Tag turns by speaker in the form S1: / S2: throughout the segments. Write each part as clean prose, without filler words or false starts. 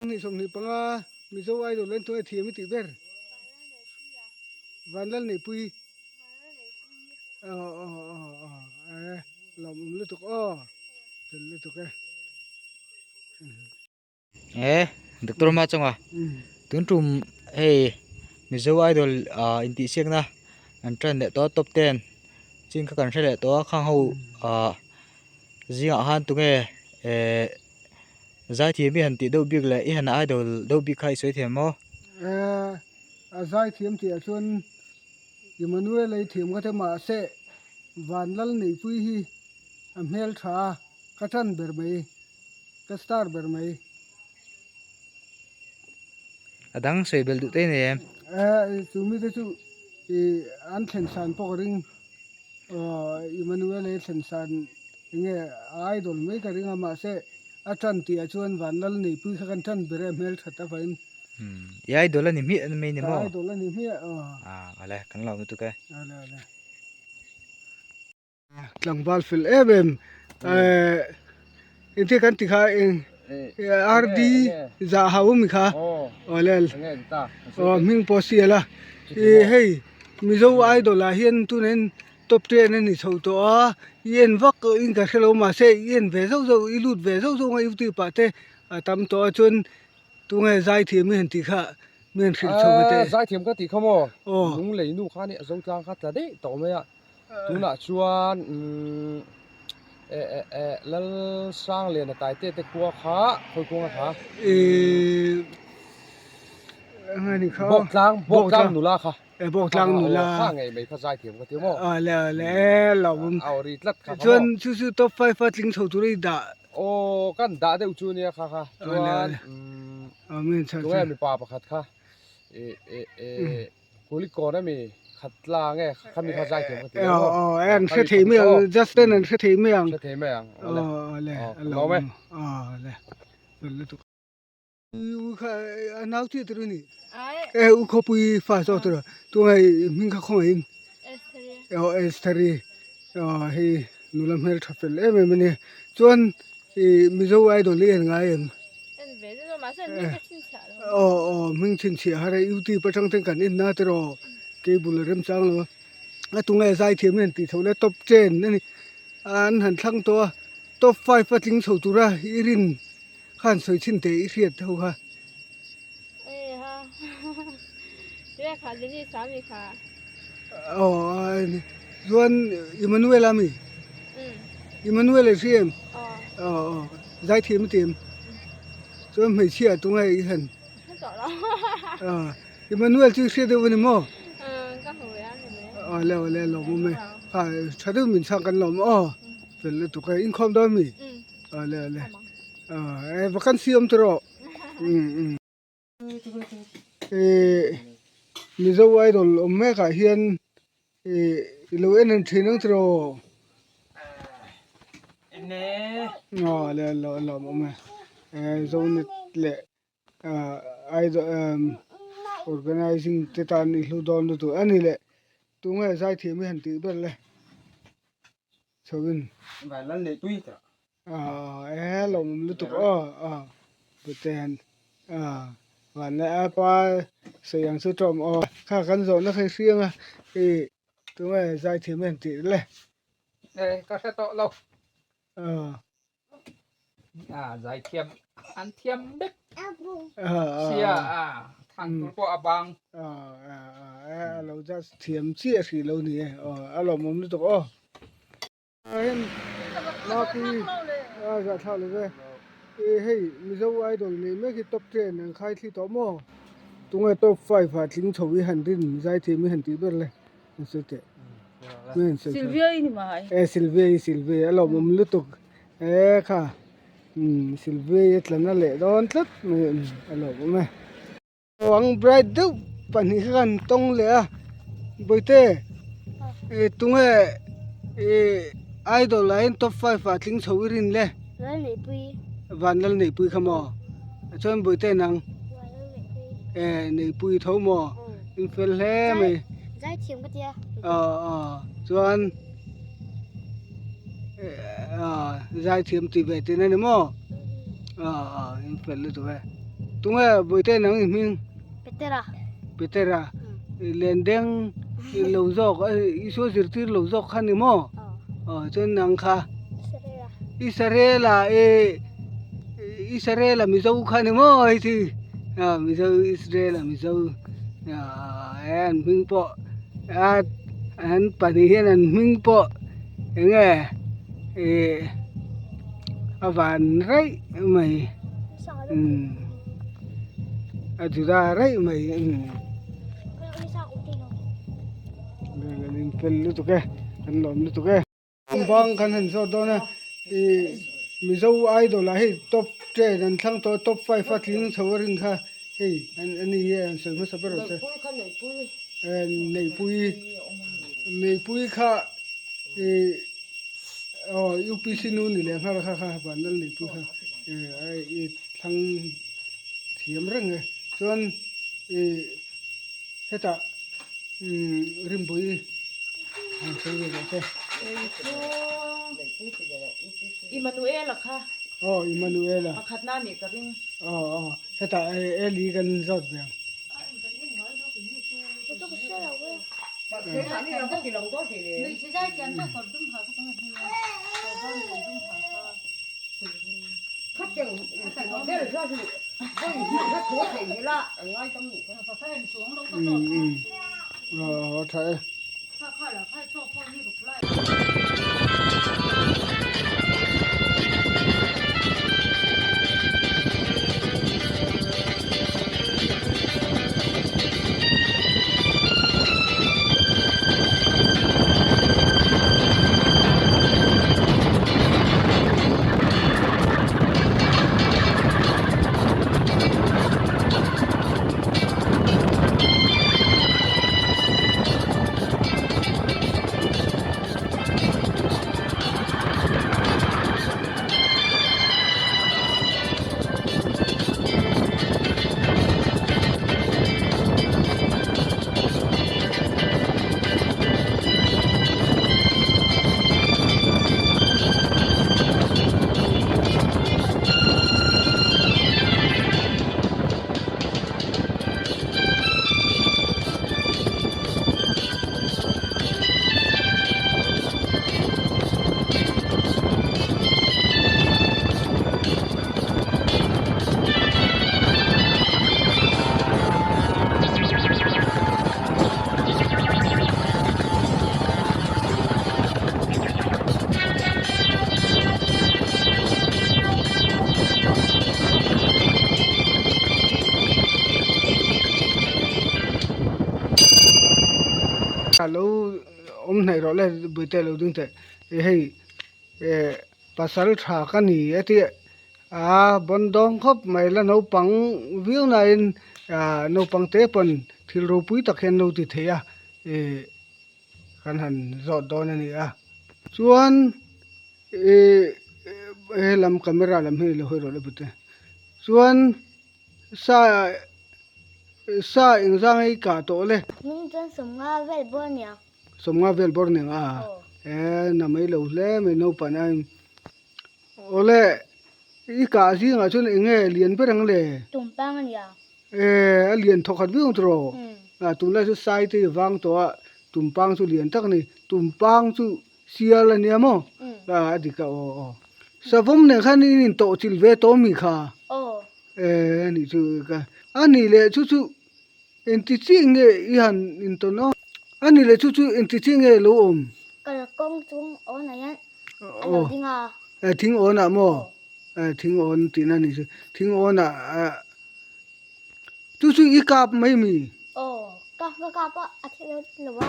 S1: Ni 25 Mizo Idol en tunge thiam i tih ber? Vanlal Neihpui. Aw aw aw aw e lawmawm lutuk aw fel lutuk e.
S2: E Doctor Ma chunga tun tum hei Mizo Idol ah intihsiakna an tan leh tawh a top ten chin kha kan hre leh tawh a khang ho ah zingah khan tunge eh Zaithiam i han tih deuh bik leh i han idol deuh bik kha i sawi thiam maw?
S1: Eh, a zaithiam tih ah chuan Emmanuel a i thiam ka te mahse Vanlal Neihpui hi a hmel tha a, ka tan ber mai, ka star ber mai.
S2: A dang sawi belh duh te nei em?
S1: Eh, chu mite chu i an thlen san pawh ka ring. Aw Emmanuel a thlen san enge idol mai ka ring a mahse a tan tih ah chuan Vanlal Neihpui kha kan tan ber e a hmel that avangin.
S2: Umm i idol a ni hmiah mai ni maw?
S1: Ka idol a ni hmiah aw.
S2: Ah ale kan lo lutuk e.
S1: Ale ale. Tlangval fel em em eh engtin kan ti kha eng RD zah hau ami kha awle aw hming pawh sial a ih hei Mizo idol ah hian tunin top ten a ni chho tawh a i en vak in ka hrelo mahse i en ve zauh zauh i lut ve zauh zauh a youtube ah te a tam tawh a chuan tunge zaithiam i han tih kha mi han hrilh chho ve teh.
S3: Zaithiam ka tih kha maw lunglei nu kha nia Zotlang kha tla daih tawh mai a. Tunah chuan umm eh eh eh Lalsangliana Taitete khua kha khawi kawng a kha?
S1: Ihh eng nge kha?
S3: Bawktlang Bawktlang nula kha.
S1: Eh Bawktlang nula.
S3: Kha ngei mai kha zaithiam ka ti maw?
S1: Aw le aw le eh lo awm.
S3: A aw ri tlat kha kha maw?
S1: Chuan chu chu top five a tling chho tur i dah.
S3: Aw kan dah deuh chu nia kha kha. Chuan umm tunge mipa pakhat kha eh eh eh. Kulikawn ami khat tla nge khami kha zai thiam ka ti lo maw?
S1: Aw aw an hre thei mai ang Justin an hre thei mai ang.
S3: Hre thei mai ang
S1: awle. Awle
S3: lo awm e.
S1: Awle lutuk. U kha a nau chi tur ani. E u khawpui fa zawk tur tunga hming kha khawngaih in. Aw Estheri aw hei nula hmel tha fel em em ani chuan I Mizo Idol i en ngai em?
S4: En ve zet a mahse hming ka chhinchhiah lo.
S1: Aw aw hming chhinchhiah har e YouTube atang ten kan en na tiraw cable a remchang lo a. A tunge zaithiam hi an tih chhoh le top ten a ni. An han thlang tawh a top five a tling chho tura i rin khan sawi chhin teh i hriat ho kha.
S4: Ei ha Tia kha Jenny Sami kha.
S1: Aw chuan Emmanuel a mi? Emmanuel a hri em? Aw aw zaithiam i ti em? Chuan hmeichhia tunge i han? Aw Emmanuel chu i hria deuh a ni maw?
S4: Ka hmu ve a ni mai.
S1: Aw le aw le lawm awm e. Kha tha deuh min chhang kan lawm aw fel lutuk e inkhawm dawn mi? Aw le aw le aw e vacancy awm tawh rawh. Ihh Mizo Idol awm mek ah hian ihh i lo en ang thin ang tiraw aw le lo a lawm awm e eh zonet leh ah idol emm organizing te tan i hlu dawn lutuk a ni leh tunge zaithiam hi han tih ber le chho in. Aw e lawmawm lutuk aw aw puten aw van leh a pa sawi ang chu tawm aw kha kan zawhna kha i hriang a i tunge zaithiam em tih le
S5: e ka hre tawh lo
S1: aw
S5: a zaithiam an thiam vek sia a thang tur pawh a bang
S1: aw e a lo just thiam chiah hrih lo ni e aw a lawmawm lutuk aw. Maki a zah thlak lo ve e hei Mizo Idol nei mek hi top ten an khai thli tawh maw tunge top five ah tling chho hi han rin zaithiam hi han tih ber le an sawi teh
S4: Sylvia i ni mai
S1: e Sylvia i Sylvia a lawmawm lutuk e kha umm Sylvia i a tla na leh dawn tlat mai a lawmawm e. Ang bright deuh pahnih kha kan tawng leh a bawihte ih tunge ih idol ah hian top five ah tling chho i rin le van lal neihpui kha maw chuan bawihte nang eh neihpui tho maw in fel hle mai aw aw chuan eh ah zaithiam tih ve tihna ni maw aw aw in fel lutuk e. Tunge Bawihte nang i hming?
S4: Petera.
S1: Petera. Lendeng lo zawk Isua zirtir lo zawk kha ni maw? Aw chuan nang kha?
S4: Israela.
S1: Israela e Israela Mizo kha ni maw hei chi? Mizo Israela Mizo an hming pawh an pahnih hian an hming pawh eng nge ih a van raih mai umm a juda raih mai umm an infel lutuk e an lawm lutuk e. Bang kan han zawt dawn a ih Mizo idol ah hei top ten an thlang tawh a top five a tling chho a rin kha hei a ni hi an sawi hmasa ber awm se Neihpui Neihpui kha ih aw UPC nu ni leh nghal kha kha Vanlal Neihpui kha ih thlang thiam reng e chuan ih hetah umm Rinpui.
S6: Immanuela kha.
S1: Aw Immanuela.
S6: Pakhatna anih ka ring.
S1: Aw aw hetah Eli kan zawt ve ang. Um um aw tha e. Lo awm hnaih rawh le buaite lo ding teh hei eh pasal tha ka ni a tih a bawn dawng khawp mai la naupang viau nain ah naupang te pawn thil ropui tak hian lo ti thei a ih kan han zawt dawn a ni a chuan ih helam camera lam hi lo hawi rawh le buaite chuan. Sa sa engzang ei kah tawh le.
S4: Hming chuan sawmnga vel bawr niang.
S1: Sawmnga vel bawr niang a. E na mai lo hle mai naupang a in. Awle i kah zingah chuan eng nge lian ber ang le?
S4: Tumpang a nia.
S1: E a lian thawk khat viau tawh. A tunlai chu sai te i vang tawh a tumpang chu lian tak a ni. Tumpang chu sial a nia maw? A dik a aw aw. Savawm nen khan in intawh chilh ve tawh mi kha?
S4: Aw.
S1: E anih chu ka anih leh chu chu engti chiah nge i han intawn aw? Anih leh chu chu engti chiah nge lo awm?
S4: Kalkawng chung awnah hian a lo ding a.
S1: E thing awnah maw? E thing awn tihna anih chu. Thing awnah chu chu i kap mai mi?
S4: Aw ka kap a a thil lo a.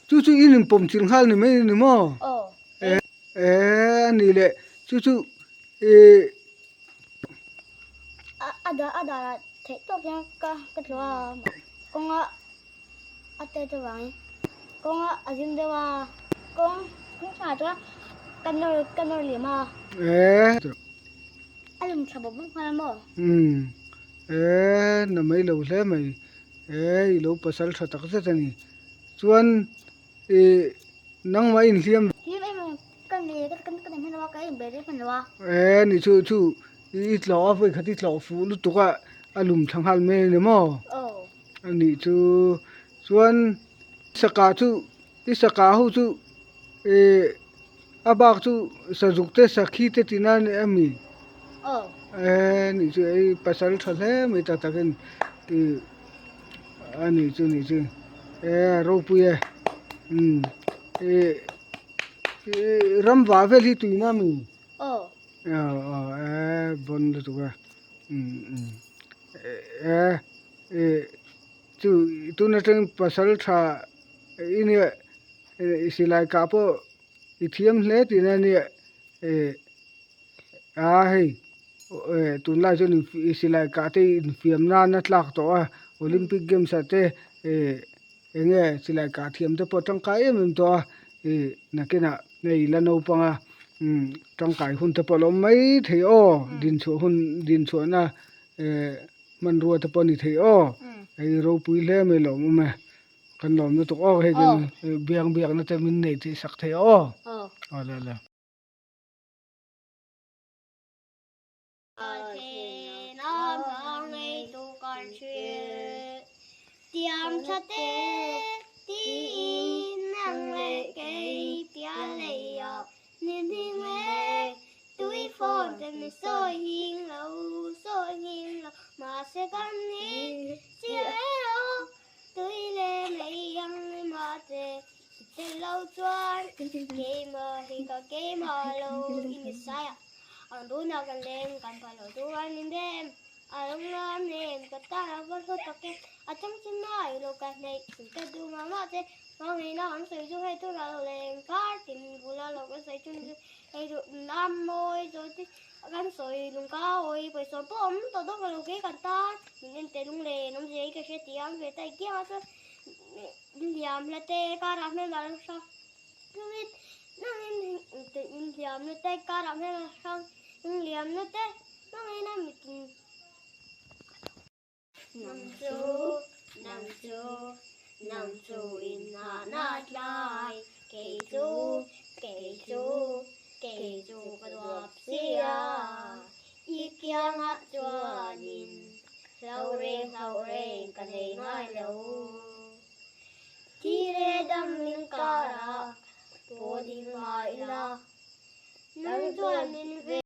S1: Chu chu in inpawm chilh nghal ni mai ni maw? E a ni leh chu chu ih. E. Umm. E na mai lo hle mai e i lo pasal tha tak zet a ni chuan ih nangmah inhliam
S4: Hlim em em kan
S1: E ni chu chu i tlawh a vawi khat i tlawh fuh lutuk a a lum thla nghal mai a ni maw? A nih chu chuan saka chu i saka ho chu ih a bak chu sazuk te sakhi te tih nan a mi? E nih chu ei pasal tha hle mai tak takin ih a nih chu nih chu e ropui e umm ih. Ram vah vel hi tui na mi?
S4: Aw.
S1: Aw aw e bon lutuk a umm e e chu tun atang pasal tha i nia i silai kah pawh i thiam hle tihna ania e a hei tunlai chuan i silai kah te infiam nan a tlak tawh a olympic games ah te e. Eng nge silai kah thiam te pawh tangkai em em tawh a ih nakinah hei la naupang a umm tangkai hun te pawh a lo awm mai thei aw dinchhuah hun dinchhuahna eh hmanrua te pawh a ni thei aw hei ropui hle mai lo awm e kan lawm lutuk aw hei biang biakna te min neih theih sak thei aw aw le le.